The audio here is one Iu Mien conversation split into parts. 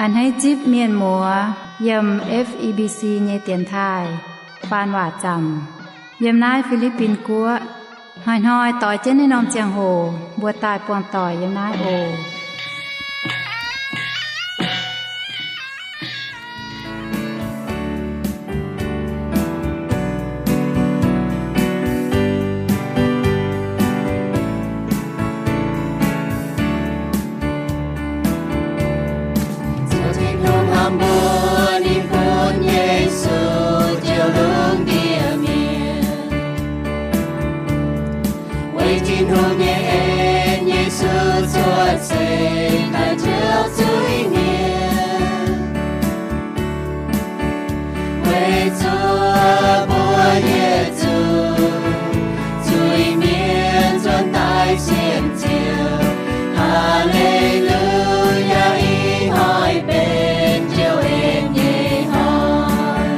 A'hneiv zipv mienh muoz yiem F E B C nyei dienx taaih faan waac zaamc yiem naaiv Fi^li^bin Guoqv. Hnoi-hnoi doix jienv naaiv norm ziangh hoc mbuo daaih buangh doic yiem naaiv oc. Ziouv Tin-Hungh hnamv mbuo, ninh bun Yesu ziouc lungh ndiev mienh. Weic Tin-Hungh nyei en, Yesu cuotv seix daaih njoux zuiz-mienh. Weic zuoqv mbuo yietc zungv zuiz-mienh nzuonx daaih sienx Ziouv. Haa^le^lu^yaa, ih hnoi benx Ziouv en nyei hnoi.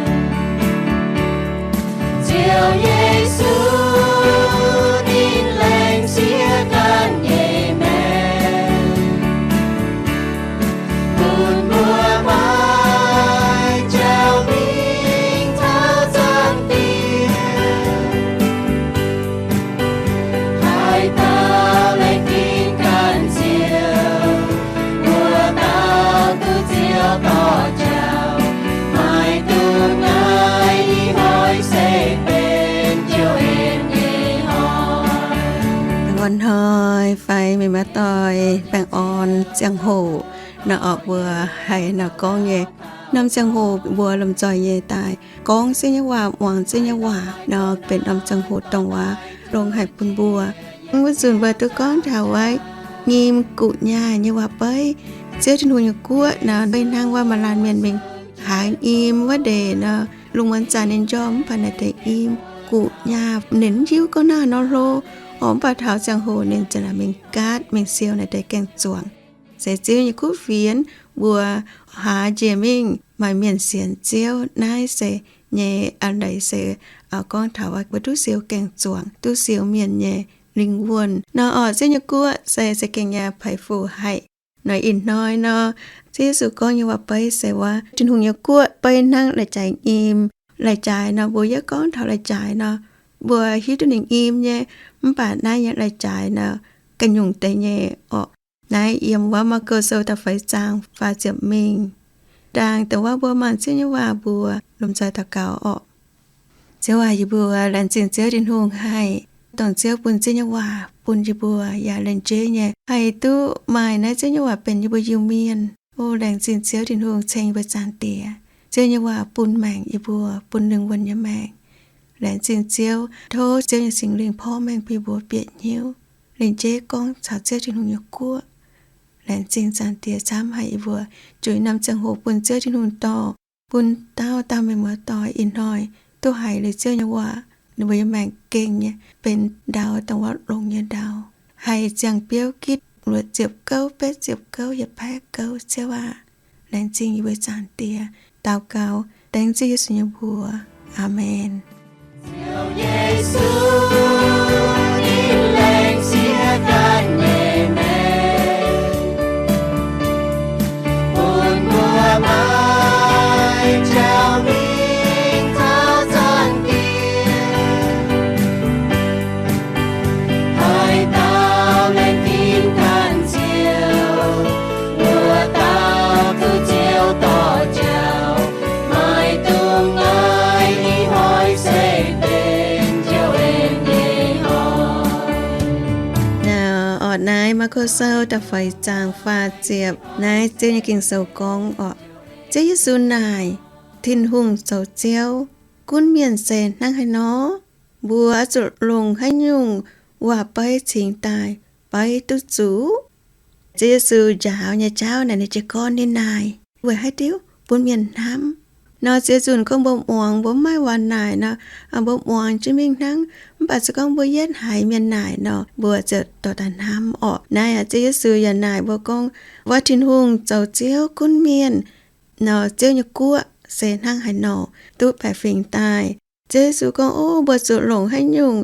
Ziouv Yesu, ninh laengz sieqv ganh nyei maengc, bun mbuo maiv jauv mingh taux Zaangc Diex. Haaix dauh laengz zingh ganh Ziouv, wuov dauh duqv Ziouv dorh jauv. Maiv dungx naaiv, ih hnoi se benx Ziouv en nyei hnoi. A'hnoi fai mienh muoz-doic baengh orn ziangh hoc nor, orqc, mbuo haiz nor gorngv nyei, norm ziangh hoc mbuo lomh nzoih nyei daaih gorngv Ziouv nyei waac, muangx Ziouv nyei waac nor, benx norm ziangh hoc dongh waac longx haic bun mbuo. Wuov nzunc mbuo duqv gorngv taux wuov nyim guqc nyaah nyei waac-beiv. Ziouv Tin-Hungh nyei guoqv nor, maiv hnangv wuov maah laanh mienh mingh haaix nyim wuov ndeic nor, lungh muonz zanc ninh njormh mv baac naaiv deix nyim guqc nyaah, ninh mv hiuv gouv naaiv nor hlo, orqc, mv baac taux ziangh hoc ninh ziouc mingh gaatv mingh siou naaiv deix gaeng-zuangx. Se Ziouv nyei kuv fienx mbuo haaz njiec mingh maaih mienh sienx Ziouv. Naaiv se nyei a'leiz se gorngv taux mbuo duqv siou gaeng-zuangx, duqv siou mienh nyei lingh wuonh nor, orqc, Ziouv nyei guoqv se za'gengh yaac peix fuc haic. Nor ih hnoi nor, Ziouv Yesu gorngv nyei waac-beiv se wuov Tin-Hungh nyei guoqv beiv hnangv lai-jaaix nyim. Lai-jaaix nor, mbuo yaac gorngv taux lai-jaaix nor, mbuo hiuv duqv ninh nyim nyei, mv baac naaiv nyei lai-jaaix nor, ganh nyungc deix nyei, orqc. Naaiv yiem wuov Maako Sou da'feix zaang faah ziepc mingh. Ndaangc dongh wuov mbuo mangc Ziouv nyei waac, mbuo lomh nzoih daux gaux, orqc. Ziouv aac, yie mbuo laengz zingh Ziouv Tin-Hungh haih dongh Ziouv bun Ziouv nyei waac bun yie mbuo yaac lengc jeiv nyei haih duqv maaih naaiv Ziouv nyei waac benx yie mbuo Iu-Mienh. O laengz zingh Ziouv Tin-Hungh ceng yie mbuo Zaangc Diex. Ziouv nyei waac bun maengc yie mbuo, bun lingh wuonh nyei maengc. Laengz zingh Ziouv, tov Ziouv nyei Singx Lingh porv maengh bun yie mbuo bieqc hnyouv, lengc jeiv gorngv caux Ziouv Tin-Hungh nyei guoqv. Laengz zingh Zaangc Diex camv haic yie mbuo juix norm ziangh hoc bun Ziouv Tin-Hungh dorh, bun dauh dauh mienh muoz-doic ih hnoi duqv haiz liuz Ziouv nyei waac, ninh mbuo nyei maengc gengh nyei benx ndau dongh wuov longx nyei ndau, haih ziangh biouv gitv luoqc ziepc gouv, betv ziepc gouv, yietc baeqv gouv, Ziouv aac. Laengz zingh yie mbuo Zaangc Diex. Daux gaux dengv Ziouv Yesu nyei mbuox. Aamen. Haaix dauh laengz zingh ganh Ziouv, wuov dauh duqv Ziouv dorh jauv. Maiv dungx naaiv, ih hnoi se benx Ziouv en nyei hnoi. Naaiv orqc, naaiv Maako Sou da'feix zaang faah ziepc, naaiv Ziouv nyei Ging-Sou gorngv orqc, Ziouv Yesu naaic, Tin-Hungh zoux Ziouv, gunv mienh se hnangv haaix nor? Mbuo oix zuqc longc haaix nyungc waac-beiv cingx daaih beiv duqv zuqc? Ziouv Yesu njaaux nyei jauv naaic, ninh jiez gorn ninh naaic weic haaix diuc? Bun mienh hnamv. Nor ziex nzunc gorngv mbuo muangx, mbuo mv maaih waac naaic nor, mbuo muangx jienv mingh hnangv. Mv baac se gorngv mbuo yietv haiz mienh naaic nor, mbuo ziouc dorh daaih hnamv orqc. Naaiv aac, Ziouv Yesu yaac naaic mbuo gorngv, wuov Tin-Hungh zoux Ziouv gunv mienh nor, Ziouv nyei guoqv se hnangv haaix nor duqv baeqc fingx daaih. Ziouv Yesu gorngv, o, mbuo zuqc longc haaix nyungc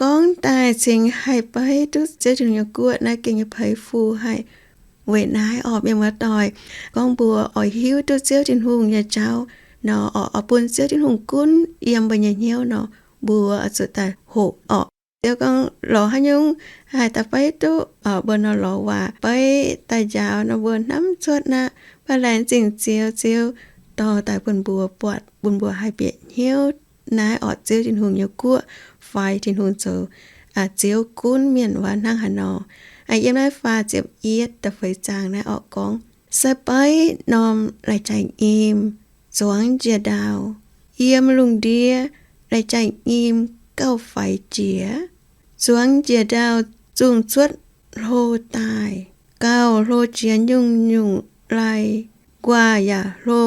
gorngv daaih cingx haih beiv duqv Ziouv Tin-Hungh nyei guoqv? Naaiv gengh nyei peix fuc haic. Weic naaiv orqc, mienh muoz-doic, gorngv mbuo oix hiuv duqv Ziouv Tin-Hungh nyei jauv nor, oix bun Ziouv Tin-Hungh gunv yiem mbuo nyei hnyouv nor, mbuo oix zuqc daaih hoqc orqc. Ziouv gorngv lorz haaix nyungc haih daaih beiv duqv, mbuo nor lorz waac beiv daaih njaaux nor, mbuo hnamv cuotv aqv. Mv baac laengz zingh Ziouv, Ziouv dorh daaih bun mbuo buatc, bun mbuo haih bieqc hnyouv naaiv orqc, Ziouv Tin-Hungh nyei guoqv fai Tin-Hungh zoux Ziouv gunv mienh wuov hnangv haaix nor. Yiem naaiv faah ziepc yietv da'feix zaang naaiv orqc gorngv, Se beiv norm lai-jaaix nyim zuangx njiec ndau, yiem lungh ndiev lai-jaaix nyim gauh faix jiex. Zuangx njiec ndau zungh cuotv hlo daaih, gauh hlo jiex nyungc-nyungc lai, nquaah yaac hlo,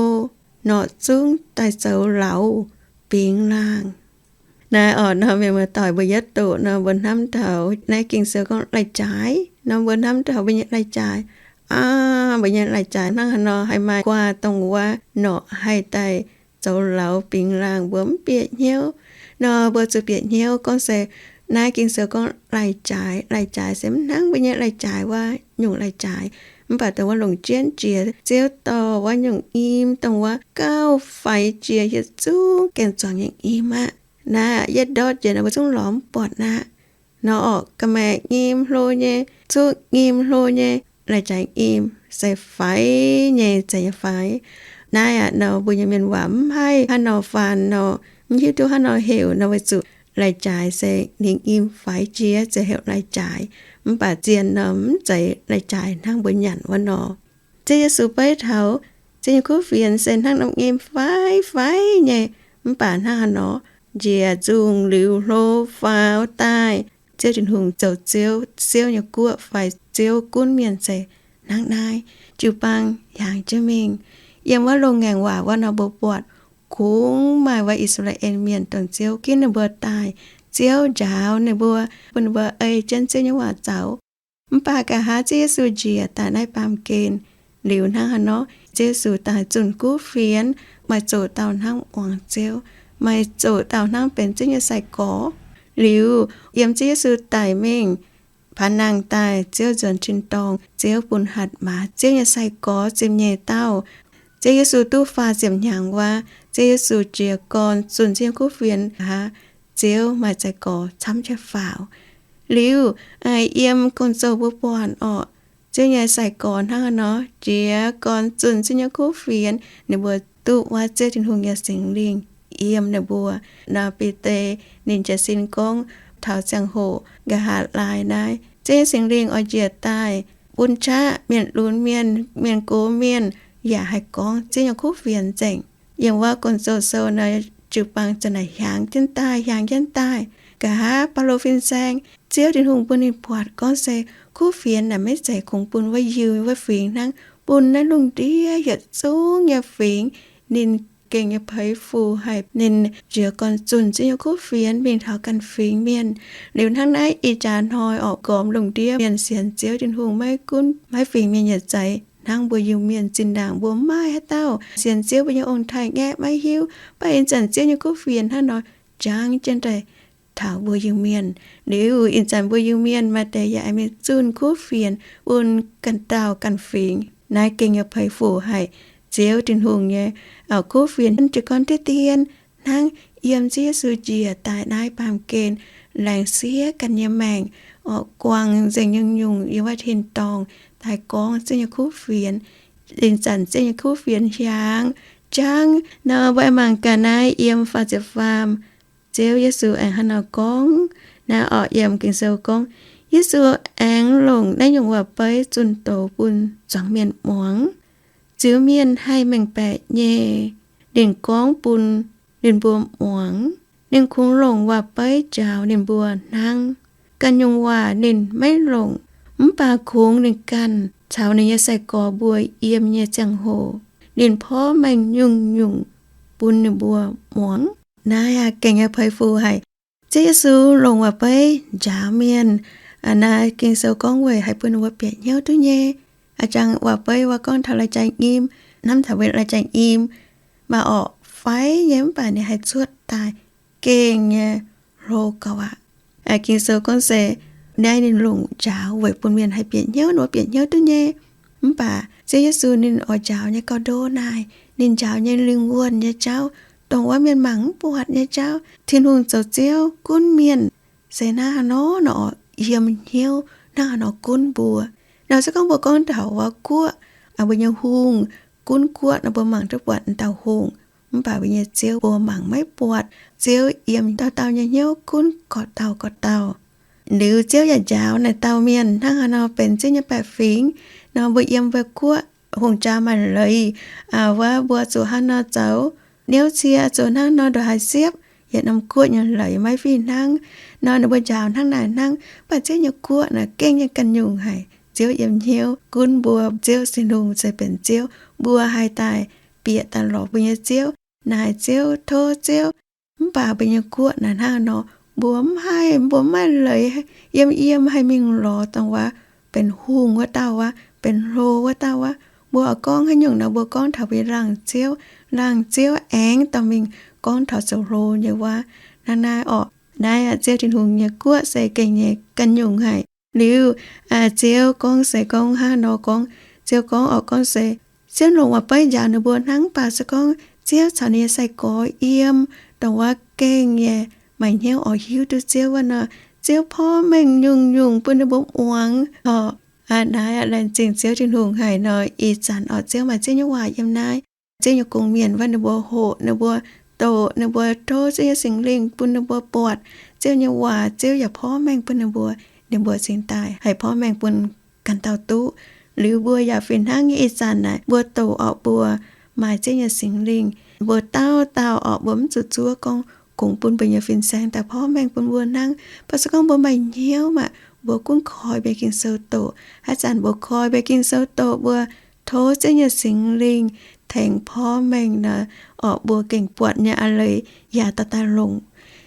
norqc zungv daaih zoux lauz bingx laangh. Naaiv orqc nor, mienh muoz-doic, mbuo yietv doqc nor, mbuo hnamv taux naaiv Ging-Sou gorngv lai-jaaix nor, mbuo hnamv taux mbuo nyei lai-jaaix. Aav, mbuo nyei lai-jaaix hnangv haaix nor, haih maaih nquaah dongh wuov norqc haih daaih zoux lauz bingx laangh, mbuo mv bieqc hnyouv. Nor mbuo zuqc bieqc hnyouv gorngv se naaiv Ging-Sou gorngv lai-jaaix. Lai-jaaix se mv hnangv mbuo nyei lai-jaaix wuov nyungc lai-jaaix, mv baac dongh wuov longc jienv jiex Ziouv dorh wuov nyungc nyim, dongh wuov gauh faix jiex hieh zungv gaeng-zuangx nyei nyim aqv. Naaiv yietv ndortv jiex nor, mbuo zungv lorz mv buatc aqv. Nor orqc, ga'maeqc nyim hlo nyei, cuqv nyim hlo nyei, lai-jaaix nyim se faix nyei, zeiz nyei faix. Naaiv aqv, nor mbuo nyei mienh waac mv haih haaix nor faanx nor, mv hiuv duqv haaix nor heuc nor, weic zuqc lai-jaaix se ninh nyim faix jiex ziouc heuc lai-jaaix. Mv baac zien nor mv zeiz lai-jaaix hnangv mbuo nyanc wuov nor. Ziouv Yesu beiv taux Ziouv nyei kuv fienx se hnangv norm nyim faix faix nyei, mv baac hnangv haaix nor njiec nzungh liuz hlo faaux daaih, Ziouv Tin-Hungh zoux Ziouv, Ziouv nyei guoqv fai Ziouv gunv mienh se hnangv naaiv. Jiu-baang hiaangx jienv mingh. Yiem wuov loz-ngaengc waac wuov nor mbuo buatc kungx maaih wuov I^saa^laa^en Mienh dongh Ziouv ginv ninh mbuo daaih, Ziouv njaaux ninh mbuo, bun ninh mbuo ei jienv Ziouv nyei waac zaux. Mv baac nqa'haav Ziouv Yesu njiec daaih naaiv baamh gen liuz hnangv haaix nor, Ziouv Yesu daaih zunh kuv fienx, maaih zoqc dauh hnangv muangx Ziouv, maaih zoqc dauh hnangv benx Ziouv nyei sai-gorx. Liuz yiem Ziouv Yesu daic mingh, paanx nangh daaih, Ziouv nzuonx tin-dorngh, Ziouv bun hatc maaz Ziouv nyei sai-gorx ziepc nyeic dauh. Ziouv Yesu duqv faah ziepc hnyangx wuov, Ziouv Yesu jiez gorn zunh Ziouv nyei kuv fienx nqa'haav, Ziouv maaih sai-gorx camv jienv faaux. Liuz, yiem gong-zoh mbuo buatc orqc, Ziouv nyei sai-gorx hnangv haaix nor jiez gorn zunh Ziouv nyei kuv fienx, ninh mbuo duqv wuov Ziouv Tin-Hungh nyei Singx Lingh yiem ninh mbuo. Nor Bide ninh jiez sin gorngv taux ziangh hoc nqa'haav laai naaiv, Ziouv nyei Singx Lingh oix njiec daaih bun qaqv mienh lunx mienh, mienh gox mienh yaac haih gorngv Ziouv nyei kuv fienx nzengc. Yiem wuov Gong-Zoh sou nor, jiu-baang ziouc naaic hiaangx jienv daaih, hiaangx jienv daaih. Nqa'haav Baulo fin-saeng, Ziouv Tin-Hungh bun ninh buatc gorngv se kuv fienx naaic maiv zeiz kungx bun wuov Yiuh wuov fingx hnangv, bun naaiv lungh ndiev yietc zungv nyei fingx. Ninh gengh nyei peix fu haic, ninh jiez gorn zunh Ziouv nyei kuv fienx mingh taux ganh fingx mienh. Liuz hnangv naaiv ih jaax hnoi orqc, gormx lungh ndiev mienh sienx Ziouv Tin-Hungh maiv gunv maiv fingx mienh yietc zeiz hnangv mbuo Iu-Mienh. Zinh ndaangc mbuo maaih haaix dauh sienx Ziouv, mbuo nyei ong-taaix-ngaeqv maiv hiuv, mv baac ih zanc Ziouv nyei kuv fienx hnangv nor jangv jienv daaih taux mbuo Iu-Mienh. Liuz ih zanc mbuo Iu-Mienh maaih deix yaac aengx mingh zunh kuv fienx bun ganh dauh ganh fingx. Naaiv gengh nyei peix fu haic. Ziouv Tin-Hungh nyei kuv fienx jiez gorn diqv dien hnangv yiem Ziouv Yesu njiec daaih naaiv baamh gen, laengz siev ganh nyei maengc orqc, guangc nzengc nyungc-nyungc yiem wuov tin-dorngh daaih gorngv Ziouv nyei kuv fienx. Ih zanc Ziouv nyei kuv fienx hiaangx jangv nor, mbuo aengx mangc gaax naaiv yiem faah ziepc faam, Ziouv Yesu aengx hnangv nor gorngv. Naaiv orqc, yiem Ging-Sou gorngv, Yesu aengx longc naaiv nyungc waac-beiv zunh doz bun zuangx mienh muangx. Ziux mienh haih mengh baeqc nyei, ninh gorngv bun ninh mbuo muangx. Ninh kungx longc waac-beiv njaaux ninh mbuo hnangv. Ganh nyungc waac ninh maiv longc, mv baac kungx ninh ganh caux ninh nyei sai-gorx mbuo yiem nyei ziangh hoc, ninh porv mengh nyungc-nyungc bun ninh mbuo muangx. Naaiv aqv, gengh nyei peix fu haic. Ziouv Yesu longc waac-beiv njaaux mienh. Naaiv Ging-Sou gorngv weic haih bun ninh mbuo bieqc hnyouv duqv nyei. A'jangc waac-beiv wuov gorngv taux lai-jaax nyim, hnamv taux mbuo lai-jaax nyim, maaih orqc fai nyei, mv baac ninh haih cuotv daaih gengh nyei hlo gauh aqv. Ging-Sou gorngv se naaiv ninh longc njaaux weic bun mienh haih bieqc hnyouv, ninh mbuo bieqc hnyouv duqv nyei. Mv baac Ziouv Yesu ninh oix njaaux nyei gauh ndo naaic, ninh njaaux nyei lingh wuonh nyei jauv, dongh wuov mienh mangc mv buatc nyei jauv. Tin-Hungh zoux Ziouv gunv mienh se hnangv haaix nor nor, yiem hnyouv hnangv haaix nor gunv mbuo. Nor se gorngv mbuo gorngv taux wuov guoqv, mbuo nyei hungh gunv guoqv nor, mbuo mangc duqv buatc dauh hungh. Mv baac mbuo nyei Ziouv mbuo mangc maiv buatc. Ziouv yiem dauh dauh nyei hnyouv gunv gorqv-dauh gorqv-dauh. Liuz Ziouv yaac njaaux naaic dauh mienh hnangv haaix nor benx Ziouv nyei baeqc fingx. Nor mbuo yiem wuov guoqv hungh jaa maaih leiz, wuov mbuo zuqc hnangv nor zoux, niouv cie zuqc hnangv nor ndongc haaix siepv, yietc norm guoqv nyei leiz maiv fih hnangv. Nor ninh mbuo njaaux hnangv naaic hnangv, mv baac Ziouv nyei guoqv naaic gengh nyei ganh nyungc haic. Ziouv yiem hnyouv gunv mbuo. Ziouv Tin-Hungh se benx Ziouv, mbuo haih daaih bieqc daaih lorz mbuo nyei Ziouv, naaic Ziouv, tov Ziouv. Mv baac mbuo nyei guoqv naaic hnangv nor, mbuo mv haih, mbuo mv maaih leiz yiem yiem haih mingh lorz dongh wuov benx hungh wuov dauh wuov, benx hlo wuov dauh wuov. Mbuo oix gorngv haaix nyungc nor, mbuo gorngv taux mbuo nyei laangz ziouv. Laangz ziouv aengx dorh mingh gorngv taux zoux hlo nyei wuov. Hnangv naaiv orqc, naaiv aqv, Ziouv Tin-Hungh nyei guoqv se gengh nyei ganh nyungc haic. Liuz Ziouv gorngv se gorngv hnangv nor gorngv, Ziouv gorngv orqc, gorngv se Ziouv longc waac-beiv njaaux ninh mbuo hnangv, mv baac se gorngv Ziouv caux ninh nyei sai-gorx yiem, dongh wuov gengh nyei maaih hnyouv oix hiuv duqv Ziouv wuov nor, Ziouv porv mengh nyungc-nyungc bun ninh mbuo muangx orqc. Naaiv aqv, laengz zingh Ziouv Tin-Hungh haic nor, ih zanc orqc, Ziouv maaih Ziouv nyei waac yiem naaiv. Ziouv nyei gong-mienh wuov, ninh mbuo hoqc, ninh mbuo doqc, ninh mbuo tov Ziouv nyei Singx Lingh bun ninh mbuo buatc Ziouv nyei waac. Ziouv yaac porv mengh bun ninh mbuo, ninh mbuo cingx daaih haih porv mengh bun ganh dauh duqv. Liuz mbuo yaac fih hnangv nyei, ih zanc naaic mbuo doqc orqc, mbuo maaih Ziouv nyei Singx Lingh, mbuo dauh dauh orqc, mbuo mv zuqc zuov gorngv kungx bun mbuo nyei fin-saeng daaih porv mengh bun mbuo hnangv. Mv baac se gorngv mbuo maaih hnyouv maah, mbuo gunv koi mbuo nyei Ging-Sou doqc. Haaix zanc mbuo koi mbuo nyei Ging-Sou doqc, mbuo tov Ziouv nyei Singx Lingh tengx porv mengh nor, orqc, mbuo gengh buatc nyei a'leiz yaac dorh daaih longc.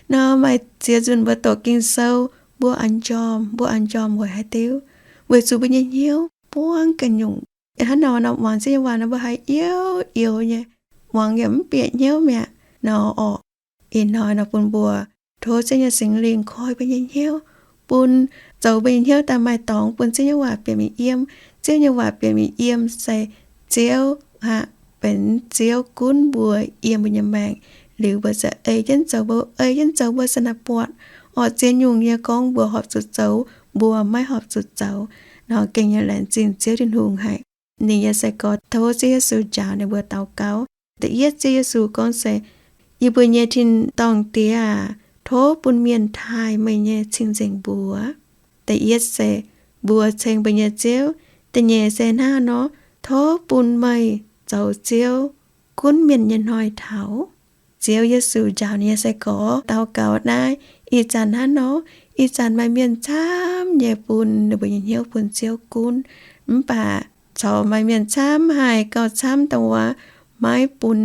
Nor maaih ziex nzunc mbuo doqc Ging-Sou, mbuo oix njormh, mbuo oix njormh weic haaix diuc? Weic zuqc mbuo nyei hnyouv buangv ganh nyungc. Hnangv nor nor, muangx Ziouv nyei waac nor, mbuo haiz youz-youz nyei, muangx yaac mv bieqc hnyouv mi'aqv. Nor orqc, ih hnoi nor bun mbuo tov Ziouv nyei Singx Lingh koi mbuo nyei hnyouv, bun zoux mbuo nyei hnyouv daaih maaih dorngx, bun Ziouv nyei waac bieqc mingh yiem. Ziouv nyei waac bieqc mingh yiem se Ziouv aqv, benx Ziouv gunv mbuo, yiem mbuo nyei maengc. Liuz mbuo za'eix jienv zoux, mbuo ei jienv zoux, mbuo za'naaic buatc orqc, ziex nyungc nyei gorngv mbuo horpc zuqc zoux, mbuo maiv horpc zuqc zoux. Nor gengh nyei laengz zingh Ziouv Tin-Hungh haic. Ninh nyei sai-gorx tov Ziouv Yesu njaaux ninh mbuo daux gaux. Da'yietv Ziouv Yesu gorngv se, Yie mbuo nyei tin-dorngh Diex aac, tov bun mienh taaih meih nyei cing-nzengc mbuox. Da'yietv se mbuox ceng mbuo nyei Ziouv. Da'nyeic se hnangv nor, tov bun meih zoux Ziouv gunv mienh nyei hnoi taux. Ziouv Yesu njaaux ninh nyei sai-gorx daux gaux naaiv, ih zanc hnangv nor, ih zanc maaih mienh camv nyei bun ninh mbuo nyei hnyouv bun Ziouv gunv. Mv baac corc maaih mienh camv haic gauh camv dongh wuov maiv bun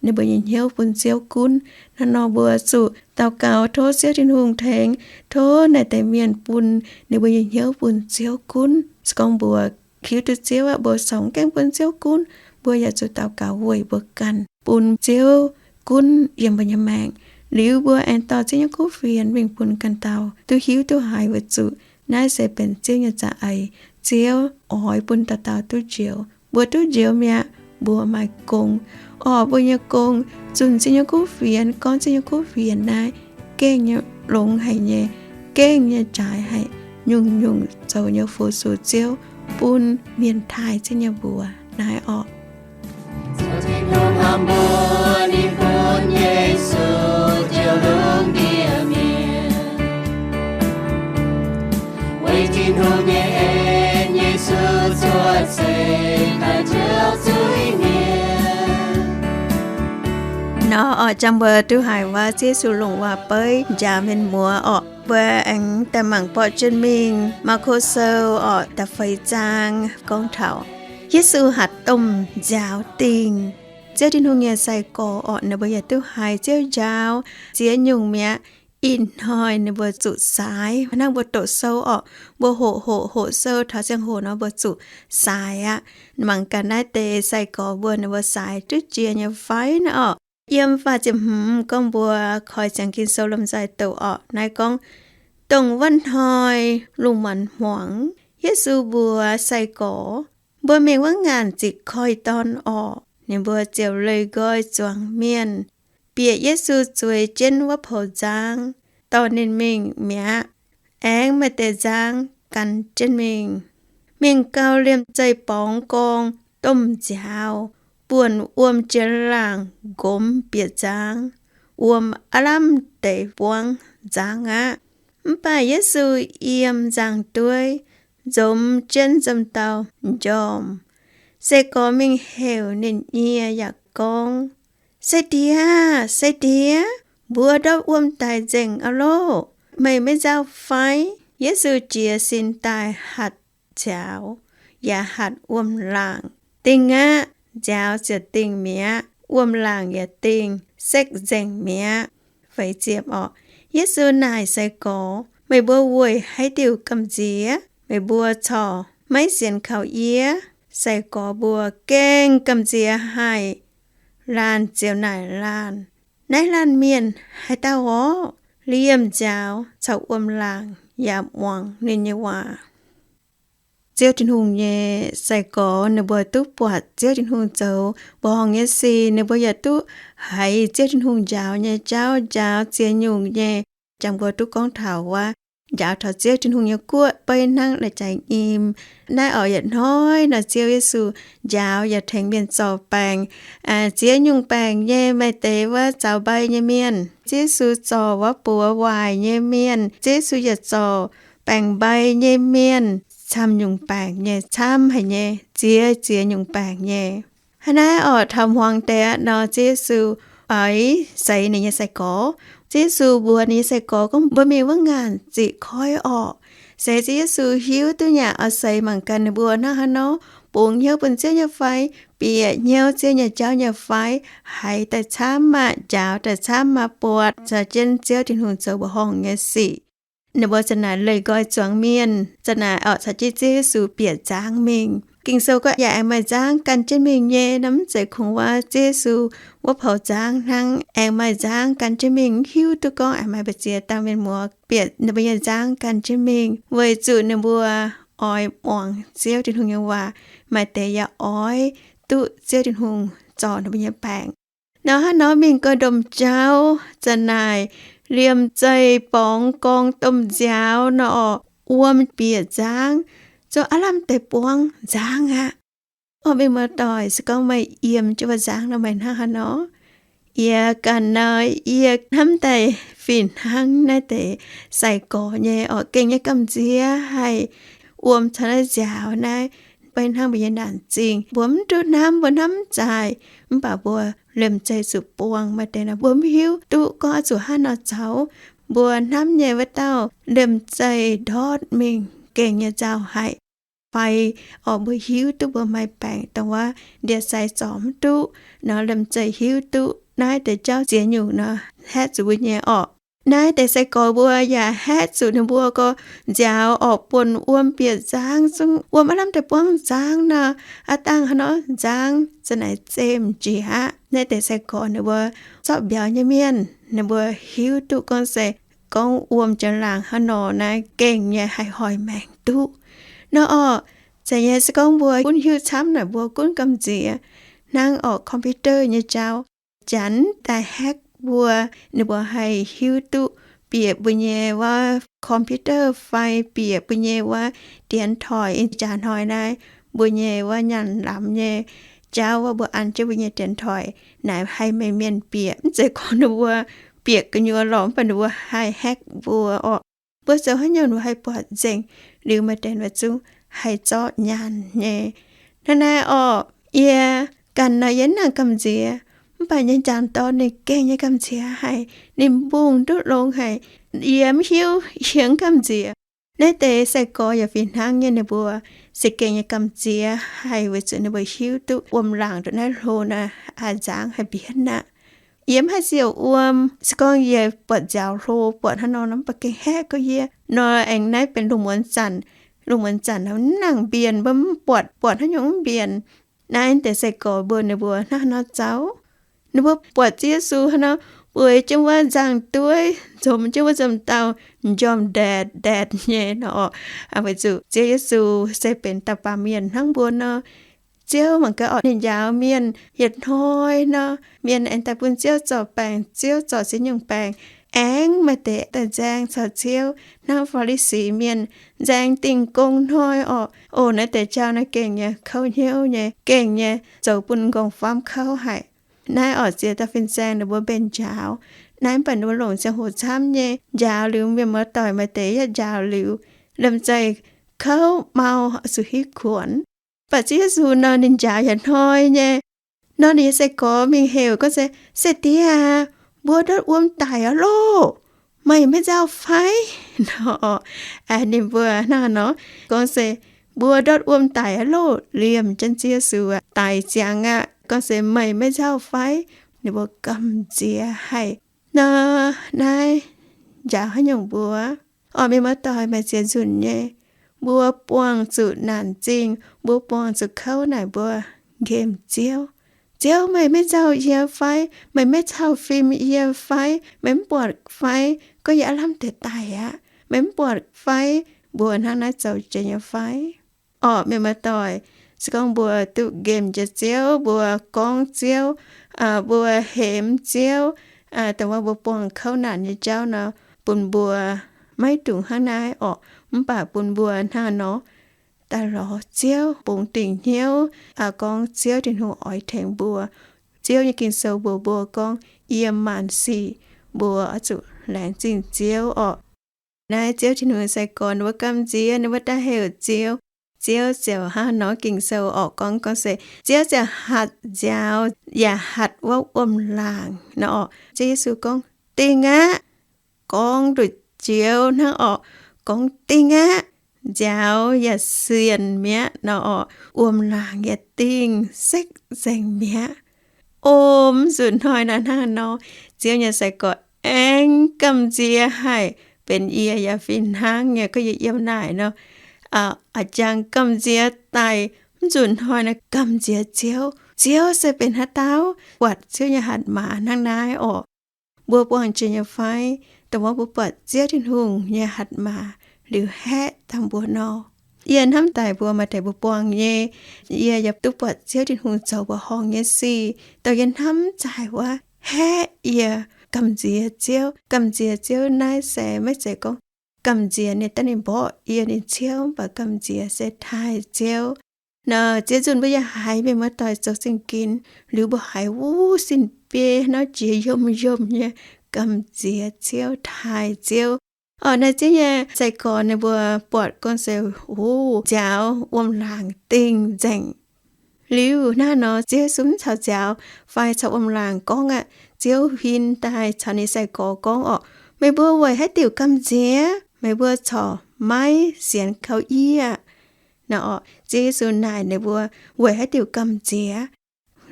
ninh mbuo nyei hnyouv bun Ziouv gunv. Hnangv nor mbuo zuqc daux gaux tov Ziouv Tin-Hungh tengx, tov naaiv deix mienh bun ninh mbuo nyei hnyouv bun Ziouv gunv. Se gorngv mbuo hiuv duqv Ziouv aqv, mbuo corc mv gaengh bun Ziouv gunv. Mbuo yaac zuqc daux gaux weic mbuo ganh, bun Ziouv gunv yiem mbuo nyei maengc. Liuz mbuo aengx dorh Ziouv nyei kuv fienx mingh bun ganh dauh duqv hiuv duqv haiz, weic zuqc naaiv se benx Ziouv nyei za'eix. Ziouv oix bun dauh dauh duqv njoux. Mbuo duqv njoux mi'aqv, mbuo maaih gong. Orqc, mbuo nyei gong, zunh Ziouv nyei kuv fienx, gorngv Ziouv nyei kuv fienx naaiv gengh nyei longx haic nyei, gengh nyei jaaix haic, nyungc-nyungc zoux nyei fu-sux Ziouv, bun mienh taaih Ziouv nyei mbuox naaiv orqc. Ziouv Tin-Hungh hnamv mbuo, ninh bun Yesu njoux lungh ndiev mienh. Weic Tin-Hungh nyei en, Yesu cuotv seix daaih njoux zuiz-mienh. Nor orqc, jangx mbuo duqv haiz waac Yesu longc waac-beiv njaaux mienh muoz orqc. Mbuo aengx daaih mangc borqv jienv mingh Maako Sou orqc, da'feix zaang gorngv taux Yesu hatc domh nziaaux dingh. Ziouv Tin-Hungh nyei sai-gorx orqc, ninh mbuo yaac duqv haiz Ziouv njaaux ziex nyungc mi'aqv. Ih hnoi ninh mbuo zuqc saaix. Hnangv mbuo doqc sou orqc, mbuo hoqc hoqc hoqc sou taux ziangh hoc nor mbuo zuqc saaix aqv. Mangc gaax naaiv deix sai-gorx mbuo, ninh mbuo saaix duqv jiex nyei fai naaiv orqc. Yiem faah ziepc hmz gorngv mbuo koi ziangx Ging-Sou lomh nzoih doqc orqc. Naaiv gorngv, dongh wuov hnoi lungh muonz hmuangx, Yesu mbuox sai-gorx, Mbuo mingh wuov ngaanc ziqc koi dorn orqc. Ninh mbuo ziouc leih nqoi zuangx mienh, bieqc Yesu zueiz jienv wuov poux nzangv, dorh ninh mingh mi'aqv. Aengx maaih deix nzangv gan jienv mingh. Mingh gau, liemh zeih borngz gorng domh nziaaux, buonc wuom-jiex laangc nqomz bieqc nzangv. Wuom aav lamh deix buangv nzangv aqv. Mv baac Yesu yiem nzangv-dueiv, nzomz jienv nzomz-daauh m'njormh. Sai-gorx mingh heuc ninh nyie yaac gorngv, Sai-Diex, Sai-Diex, mbuo ndortv wuom daic nzengc aqv loh! Meih maiv nzauh fai? Yesu jiez sin daaih hatc nziaaux, yaac hatc wuom-laangc. Dingh aqv. Nziaaux ziouc dingh mi'aqv. Wuom-laangc yaac dingh sekv nzengc mi'aqv. Feix ziepc orqc. Yesu naaic sai-gorx, Meih mbuo weic haaix diuc gamh nziex? Meih mbuo corc maiv sienx kaux yie? Sai-gorx mbuo gengh gamh nziex haic. Laanh ziouc naaic laanh, Naaiv laanh mienh haaix dauh orqc? Liemh nziaaux caux wuom-laangc yaac muangx ninh nyei waac. Ziouv Tin-Hungh nyei sai-gorx ninh mbuo duqv buatc Ziouv Tin-Hungh zoux mbuoqc horngh nyei sic, ninh mbuo yaac duqv haiz Ziouv Tin-Hungh njaaux nyei jauv, njaaux ziex nyungc nyei. Jangx mbuo duqv gorngv taux wuov njaaux taux Ziouv Tin-Hungh nyei guoqv beiv hnangv lai-jaaix nyim. Naaiv oix yietc hnoi nor Ziouv Yesu njaaux yaac tengx mienh zorc baengc. Ziex nyungc baengc nyei, maaih deix wuov zaux mbei nyei mienh, Ziouv Yesu zorc wuov buoz waaic nyei mienh, Ziouv Yesu yaac zorc baengc mbei nyei mienh, camv nyungc baengc nyei, camv haic nyei, ziex ziex nyungc baengc nyei. Hnangv naaiv orqc, taux hmuangx deix aqv nor, Ziouv Yesu oix seix ninh nyei sai-gorx. Ziouv Yesu mbuox ninh nyei sai-gorx gorngv, Mbuo mingh wuov ngaanc ziqc koiv orqc. Seix Ziouv Yesu hiuv duqv nyanc oix seix mangc gaax ninh mbuo hnangv haaix nor, bungx hnyouv bun Ziouv nyei fai, bieqc hnyouv Ziouv nyei jauv nyei fai, haiz daaih camv aqv, njaaux daaih camv aqv, buatc caux jienv Ziouv Tin-Hungh zoux mbuoqc horngh nyei sic. Ninh mbuo za'naaic leih nqoi zuangx mienh, za'naaic orqc caux jienv Ziouv Yesu bieqc nzangv mingh. Ging-Sou gorngv yaac aengx maaih nzangv gan jienv mingh nyei. Naaiv mv zeiz kungx wuov Ziouv Yesu wuov poux nzangv hnangv, aengx maaih nzangv gan jienv mingh. Mv hiuv duqv gorngv aengx maaih mbu'ziex dauh mienh muoz bieqc ninh mbuo nyei nzangv gan jienv mingh, weic zuqc ninh mbuo oix muangx Ziouv Tin-Hungh nyei waac. Maaih deix yaac oix duqv Ziouv Tin-Hungh zorc ninh mbuo nyei baengc. Nor hnangv nor mingh gau, domh jauv za'naaic liemh zeih borngz gorng domh nziaaux nor orqc, wuom bieqc nzangv, zungv aav lamh deix buangv nzangv aqv. Orqc, mienh muoz-doic, se gorngv meih yiem jienv wuov nzangv nor, meih hnangv haaix nor? Yie ganh nor, yie hnamv daaih fih hnangv naaiv deix sai-gorx nyei orqc, gengh nyei gamh nziex haih wuom caux naaiv nziaaux naaiv, beiv hnangv mbuo nyei naanc zingh. Mbuo mv duqv hnamv, mbuo hnamv mv zaaih, mv baac mbuo liemh zeih zuqc buangh. Maaih deix nor mbuo mv hiuv duqv gorngv oix zuqc hnangv haaix nor zoux. Mbuo hnamv nyei wuov dauh liemh zeih ndortv mingh gengh nyei nzauh haic. Fai orqc, mbuo hiuv duqv mbuo maaih baengc dongh wuov ndie-sai zorc mv duqv nor, liemh zeih hiuv duqv naaiv deix jauv ziex nyungc nor haeqv zuqc mbuo nyei orqc. Naaiv deix sai-gorx mbuo yaac haeqv zuqc ninh mbuo gorx nziaaux orqc, buonc wuom bieqc nzangv, zungv wuom aav lamh deix buangv nzangv nor, aav dangh haaix nor nzangv za'naaic zemh jiex aqv. Naaiv deix sai-gorx ninh mbuo zorqv mbiauz nyei mienh, ninh mbuo hiuv duqv gorngv se gorngv wuom jiex laangc hnangv nor naaiv gengh nyei haih hoic maengc duqv. Nor orqc, zeiz nyei se gorngv mbuo gunv hiuv camv naaic mbuo gunv gamh nziex. Hnangv orqc computer nyei jauv, janx daaih hack mbuo, ninh mbuo haih hiuv duqv bieqc mbuo nyei wuov computer fai bieqc mbuo nyei wuov dienx toic. Ih jaax hnoi naaiv mbuo nyei wuov nyaanh lamz nyei jauv wuov, mbuo an jienv mbuo nyei dienx toic naaic haih meih mienh bieqc. Mv zeiz gorngv ninh mbuo bieqc gu'nyuoz lorqc, mv baac ninh mbuo haih hack mbuo orqc. Mbuo zoux haaix nyungc mbuo haih buatc nzengc. Liuz maaih deix mbuo zungv haih zorqv nyaanh nyei. Hnangv naaiv orqc, yie ganh nor yie mv nangc gamh nziex, mv baac nyei njang dorn ninh gengh nyei gamh nziex haic, ninh mbungh duqv longx haic. Yie mv hiuv, yie mv gamh nziex. Naaiv deix sai-gorx yaac fih hnangv nyei, ninh mbuo se gengh nyei gamh nziex haic, weic zuqc ninh mbuo hiuv duqv wuom-laangc ndongc naaiv hlo naaiv aqc nzangv haih mbienv aqv. Yie mv haih ziouc wuom, se gorngv yie buatc nziaaux hlo buatc hnangv nor nor, mv baac gengh haeqv gorx yie nor, aengx naaiv benx lungh muonz zanc. Lungh muonz zanc mv nangc mbienc, mbuo mv buatc, buatc haaix nyungc mv mbienc. Naaiv deix sai-gorx mbuo ninh mbuo hnangv haaix nor zoux? Ninh mbuo buatc Ziouv Yesu hnangv nor, bueix jienv wuov nzangv-dueiv, nzomz jienv wuov nzomz-daauh, njormh ndaetc ndaetc nyei nor orqc. Weic zuqc Ziouv Yesu se benx dauh baamh mienh hnangv mbuo nor. Ziouv mangc gaax orqc, ninh njaaux mienh yietc hnoi nor, mienh aengx daaih bun Ziouv zorc baengc, Ziouv zorc ziex nyungc baengc, aengx maaih deix daaih nzaeng caux Ziouv hnangv Faa^li^si mienh nzaeng Dingh Gong Hnoi orqc. Oc, naaiv deix jauv naaiv gengh nyei kouv hnyouv nyei, gengh nyei zoux bun nqorngv-famv kouv haic. Naaiv orqc, ziex dauh fin-saeng ninh mbuo mbenc njaaux. Naaiv mv baac ninh mbuo longc ziangh hoc camv nyei. Njaaux liuz mienh muoz-doic maaih deix yaac njaaux liuz, liemh zeih kouv mau, zuqc hiuv kuonx. Mv baac Ziouv Yesu nor ninh njaaux yietc hnoi nyei. Nor ninh nyei sai-gorx mingh heuc gorngv se, Se-diex aac, mbuo ndortv wuom daic aqv loh. Meih maiv nzauh fai? Nor, ninh mbuo hnangv nor gorngv se, Mbuo ndortv wuom daic aqv loh. Liemh jienv Ziouv Yesu aqv, daic ziangx aqv. Gorngv se, Meih maiv nzauh fai? Ninh mbuo gamh nziex haic. Nor naaiv njaaux haaix nyungc mbuo? Orqc, mienh muoz-doic, maaih ziex nzunc nyei, mbuo buangh zuqc naanc zingh, mbuo buangh zuqc kouv naaic, mbuo nqemh Ziouv. Ziouv, meih maiv nzauh yie fai? Meih maiv cau fim yie fai? Meih mv buatc fai gorngv yie aav lamh deix daic aqv? Meih mv buatc fai mbuo hnangv naaiv zoux jiex nyei fai? Orqc, mienh muoz-doic, se gorngv mbuo duqv nqemh jiex Ziouv, mbuo gorngv Ziouv, mbuo hemx Ziouv, dongh wuov mbuo buangh kouv naanc nyei jauv nor, bun mbuo maiv dungx hnangv naaiv orqc. Mv baac bun mbuo hnangv nor daaih lorz Ziouv, bungx dingc hnyouv, gorngv Ziouv Tin-Hungh oix tengx mbuo. Ziouv nyei Ging-Sou mbuox mbuo gorngv, yiem maanc sic mbuo oix zuqc laengz zingh Ziouv orqc. Naaiv Ziouv Tin-Hungh sai-gorx ninh mbuo gamh nziex, ninh mbuo daaih heuc Ziouv, Ziouv ziouc hnangv nor, Ging-Sou orqc gorngv, gorngv se, Ziouv ziouc hatc nziaaux yaac hatc wuov wuom-laangc nor orqc. Ziouv Yesu gorngv, Dingh aqv. Gorngv nduqc joux hnangv orqc, gorngv, Dingh aqv. Nziaaux yaac sienx mi'aqv nor orqc, wuom-laangc yaac dingh sekv nzengc mi'aqv. O, mv nzunc hnoi naaiv hnangv nor, Ziouv nyei sai-gorx aengx gamh nziex haic, benx yie yaac fih hnangv nyei. Gorngv yie yiem naaic nor, a'jang gamh nziex daic, mv nzunc hnoi naaiv gamh nziex Ziouv. Ziouv se benx haaix dauh? Buatc Ziouv nyei hatc maaz hnangv naaiv orqc. Mbuo buangh jiex nyei fai? Dongh wuov mbuo buatc Ziouv Tin-Hungh nyei hatc maaz liuz haeqv dangh mbuo nor. Yie hnamv daaih mbuo maaih deix mbuo buangh nyei, yie yaac duqv buatc Ziouv Tin-Hungh zoux mbuoqc horngh nyei sic, dongh yie hnamv zaaic wuov haeqv yie gamh nziex Ziouv. Gamh nziex Ziouv naaiv se maiv zeiz gorngv gamh nziex ninh daaih ninh mborqv yie ninh ciouv, mv baac gamh nziex se taaih Ziouv. Naaiv ziex nzunc mbuo yaac haiz mienh muoz-doic zoux zingh ginx liuz mbuo haiz wuov sin biei hnangv jiex yiem-yiem nyei, gamh nziex Ziouv, taaih Ziouv. Orqc, naaiv Ziouv nyei sai-gorx ninh mbuo buatc gorngv se, wuov nziaaux wuom-laangc dingh nzengc. Liuz hnangv nor Ziouv Yesu mv caux nziaaux fai caux wuom-laangc gorngv aqv. Ziouv huin daaih caux ninh sai-gorx gorngv orqc, Meih mbuo weic haaix diuc gamh nziex? Meih mbuo corc maiv sienx kaux yie. Nor orqc, Ziouv Yesu naaic ninh mbuo weic haaix diuc gamh nziex.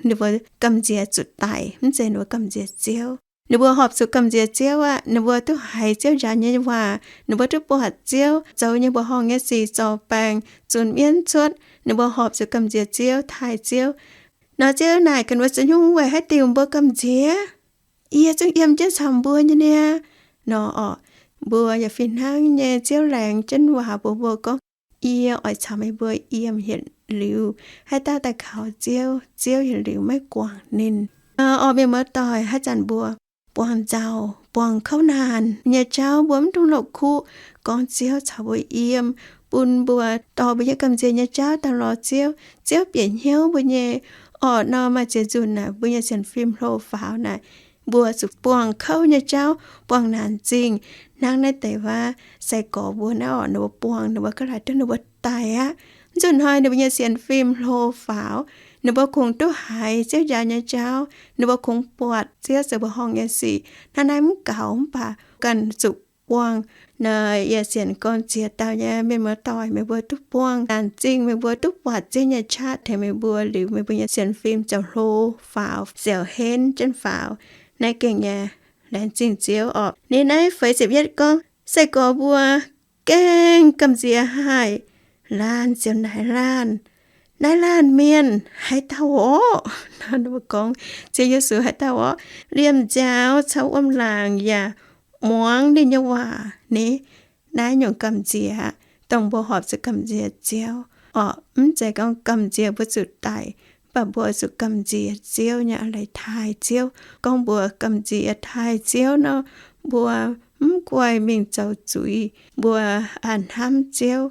Ninh mbuo gamh nziex zuqc daic, mv zeiz ninh mbuo gamh nziex Ziouv. Ninh mbuo horpc zuqc gamh nziex Ziouv aqv. Ninh mbuo duqv haiz Ziouv njaaux nyei waac, ninh mbuo duqv buatc Ziouv zoux nyei mbuoqc horngh nyei sic, zorc baengc, zunc mienv cuotv. Ninh mbuo horpc zuqc gamh nziex Ziouv, taaih Ziouv. Nor Ziouv naaic gaax ninh mbuo, Ziouv nyungc weic haaix diuc mbuo gamh nziex? Yie zungv yiem jienv caux mbuo nyei niaa. Nor orqc, mbuo yaac fih hnangv nyei, Ziouv laengz jienv waac mbuox mbuo gorngv, Yie oix caux meih mbuo yiem yietc liuz. Haaix dauh daaih kaux Ziouv, Ziouv yietc liuz maiv guangc ninh. Orqc, mienh muoz-doic, haaix zanc mbuo buangh nzauh, buangh kouv naanc nyei jauv, mbuo mv dungx la'kuqv, gorngv Ziouv caux mbuo yiem, bun mbuo dorh mbuo nyei gamh nziex nyei jauv daaih lorz Ziouv. Ziouv bieqc hnyouv mbuo nyei. Orqc, nor maaih ziex nzunc naaic mbuo nyei sienx fim hlo faaux naaic, mbuo zuqc buangh kouv nyei jauv, buangh naanc zingh. Hnangv naaiv deix waac sai-gorx mbuo naaiv orqc, ninh mbuo buangh, ninh mbuo ga'naaiv duqv ninh mbuo daic aqv. Nzunc hnoi ninh mbuo nyei sienx fim hlo faaux, ninh mbuo kungx duqv haiz Ziouv njaaux nyei jauv, ninh mbuo kungx buatc Ziouv zoux mbuoqc horngh nyei sic. Hnangv naaiv mv gaux, mv baac ganh zuqc buangh. Naaiv yie sienx gorn ziex dauh nyei mienh muoz-doic, meih mbuo duqv buangh naanc zingh, meih mbuo duqv buatc Ziouv nyei qaqv tengx meih mbuo liuz, meih mbuo nyei sienx fim ziouc hlo faaux, ziouc henv jienv faaux. Naaiv gengh nyei laengz zingh Ziouv orqc. Ninh naaiv feix ziepc yietv gorngv, sai-gorx mbuo gaengh gamh nziex haih, laanh ziouc naaic laanh, Naaiv laanh mienh haaix dauh orqc? Nor ninh mbuo gorngv, Ziouv Yesu haaix dauh orqc? Liemh nziaaux caux wuom-laangc yaac muangx ninh nyei waac ni. Naaiv nyungc gamh nziex, dongh mbuo horpc zuqc gamh nziex Ziouv orqc. Mv zeiz gorngv gamh nziex mbuo zuqc daic, mv baac mbuo zuqc gamh nziex Ziouv nyei a'hneiv taaih Ziouv. Gorngv mbuo gamh nziex taaih Ziouv nor, mbuo mv guaih mingh zoux zuiz, mbuo a'hnamv Ziouv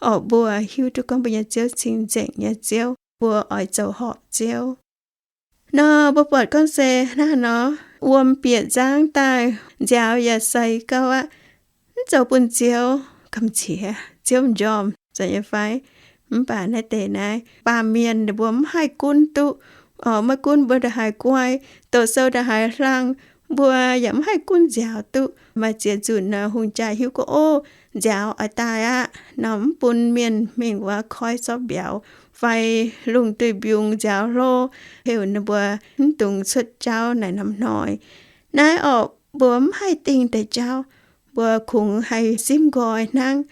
orqc. Mbuo hiuv duqv gorngv mbuo nyei Ziouv cing-nzengc nyei Ziouv, mbuo oix zoux horpc Ziouv. Nor mbuo buatc gorngv se hnangv nor, wuom bieqc nzangv daaih, nziaaux yaac seix gau aqv, mv zoux bun Ziouv gamh nziex, Ziouv m'njormh, zeiz nyei fai? Mv baac naaiv deix naaiv baamh mienh ninh mbuo mv haih gunv duqv orqc. Maiv gunv mbuo ndongc haaix guai, doqc sou ndongc haaix hlang, mbuo yaac mv haih gunv nziaaux duqv. Maaih ziex nzunc nor hungh jaa hiuv gorngv, ov, nziaaux oix daaih aqv nor, mv bun mienh mingh wuov koiv zorqv mbiauz fai lungh duih mbiungc nziaaux hlo, heuc ninh mbuo mv dungx cuotv jauv naaic norm hnoi. Naaiv orqc, mbuo mv haih dingh deix jauv, mbuo kungx haih simv nqoi hnangv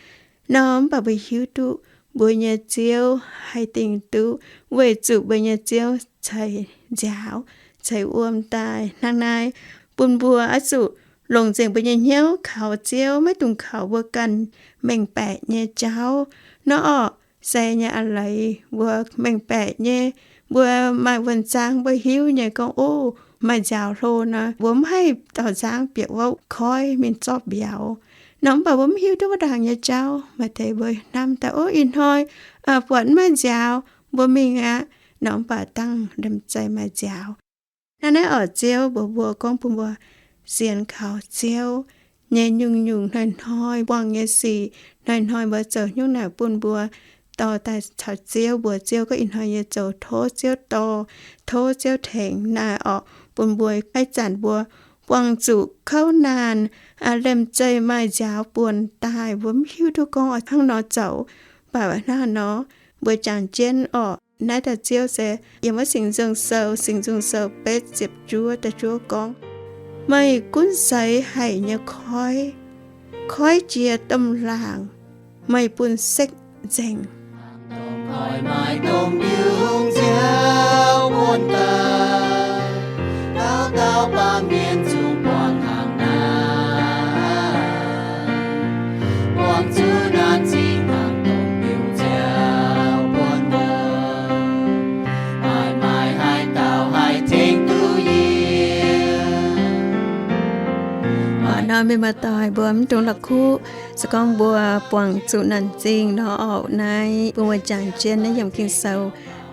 nor. Mv baac mbuo hiuv duqv mbuo nyei Ziouv haih dingh duqv, weic zuqc mbuo nyei Ziouv ceix nziaaux, ceix wuom daaih hnangv naaiv, bun mbuo oix zuqc longc nzengc mbuo nyei hnyouv kaux Ziouv, maiv dungx kaux mbuo ganh mengh baeqc nyei jauv. Nor orqc, se nyei a'hneiv mbuo mengh baeqc nyei, mbuo maaih wuonh zaang mbuo hiuv nyei gorngv, ov, maaih nziaaux hlo nor, mbuo mv haih dorh nzangv bieqc wuov koiv mingh zorqv mbiauz nor. Mv baac mbuo mv hiuv duqv wuov ndaangc nyei jauv. Maaih deix mbuo hnamv daaih, ov, ih hnoi buatc mv maaih nziaaux, mbuo mingh aqv nor, mv baac dangh liemh zeih maaih nziaaux. Hnangv naaiv orqc, Ziouv mbuox mbuo gorngv bun mbuo sienx kaux Ziouv nyei nyungc-nyungc hnoi-hnoi buangh nyei sic, hnoi-hnoi mbuo zoux hnyouv naaic bun mbuo dorh daaih caux Ziouv mbuox Ziouv gorngv ih hnoi yie zoux tov Ziouv dorh, tov Ziouv tengx naaic orqc, bun mbuo haaix zanc mbuo buangh zuqc kouv naanc, liemh zeih maaih nziaaux buonc daaih, mbuo mv hiuv duqv gorngv oix hnangv nor zoux. Mv baac hnangv nor, mbuo jangx jienv orqc, naaiv dauh Ziouv se yiem wuov Singx Nzung Sou, Singx Nzung Sou betv ziepc juov da'juov gorngv, meih gunv seix haic nyei koiv, koiv jiex domh laangc, meih bun sekv nzengc. Nor mienh muoz-doic, mbuo mv dungx la'kuqv. Se gorngv mbuo buangh zuqc naanc zingh nor, orqc, naaiv bun mbuo jangx jienv naaiv yiem Ging-Sou,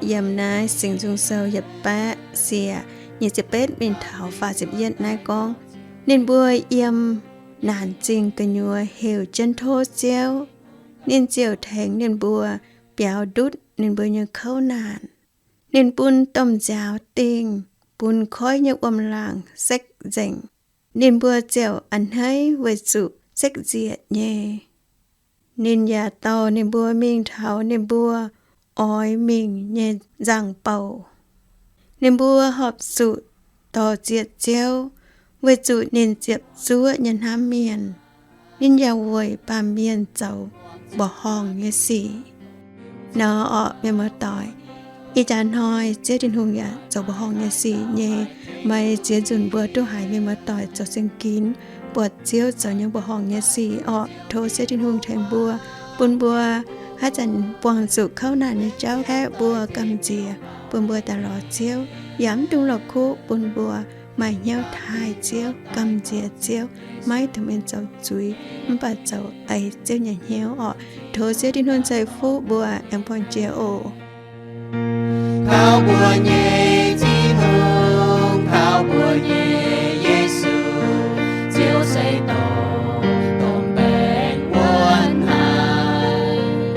yiem naaiv Singx Nzung Sou yietc baeqv siec nyic ziepc betv mingh taux faah ziepc yietv naaiv gorngv, ninh mbuo yiem naanc zingh gu'nyuoz heuc jienv tov Ziouv, ninh ziouc tengx ninh mbuo biaux ndutv ninh mbuo nyei kouv naanc. Ninh bun domh nziaaux dingh, bun koiv nyei wuom-laangc sekv nzengc. Ninh mbuo ziouc a'hneiv weic zuqc sekv nzieqc nyei. Ninh yaac dorh ninh mbuo mingh taux ninh mbuo oix mingh nyei nzangc-bouc. Ninh mbuo horpc zuqc dorh zieqc Ziouv, weic zuqc ninh ziepc zuoqv nyei hnamv mienh. Ninh yaac weic baamh mienh zoux mbuoqc horngh nyei sic. Nor orqc, mienh muoz-doic, ih jaax hnoi Ziouv Tin-Hungh yaac zoux mbuoqc horngh nyei sic nyei. Maaih ziex nzunc mbuo duqv haiz mienh muoz-doic zoux seng ginx buatc Ziouv zoux nyei mbuoqc horngh nyei sic orqc. Tov Ziouv Tin-Hungh tengx mbuo, bun mbuo haaix zanc buangh zuqc kouv naanc nyei jauv aeqv, mbuo gamh nziex, bun mbuo daaih lorz Ziouv, yaac mv dungx la'kuqv, bun mbuo maaih hnyouv taaih Ziouv, gamh nziex Ziouv, maiv dungx mingh zoux zuiz, mv baac zoux eix Ziouv nyei hnyouv orqc. Tov Ziouv Tin-Hungh ceix fuqv mbuo, aengx buangh jiex oc. Kaux mbuo nyei Tin-Hungh, kaux mbuo nyei Yesu, Ziouv se dongh domh baengh wuonh haic.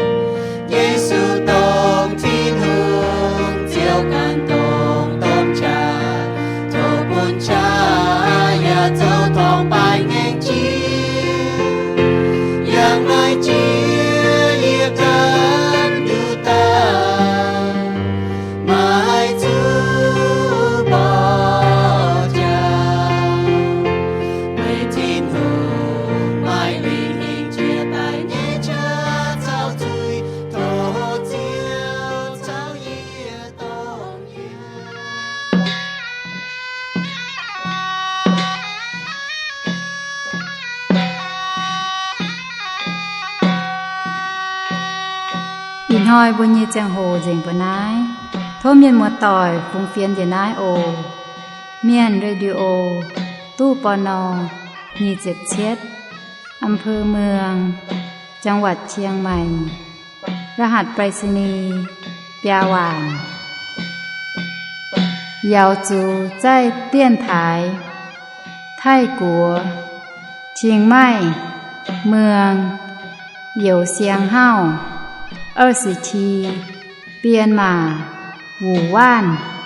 Yesu dongh Tin-Hungh, Ziouv ganh dongh domh qaqv, tov bun qaqv yaac zoux torngv-baaix ngaengc jiex. Yangh naaiv jiex yie ganh nduqc daaih, maaih zuqc Hnoi mbuo nyei ziangh hoc nzengc mbuo naaiv. Tov mienh muoz-doic fungx fienx njiec naaiv oc. Mienh Radio, ตู้ ปณ. nyic ziepc cietv, อำเภอเมือง จังหวัดเชียงใหม่ รหัสไปรษณีย์ biaa waanc. Yaux zuqc zaih dienv taaix Taiv-Guoqv, Qing Maih, Mueng, Youz Siang Hauv, 二十七, Bienh Maac, Wuc Waanv.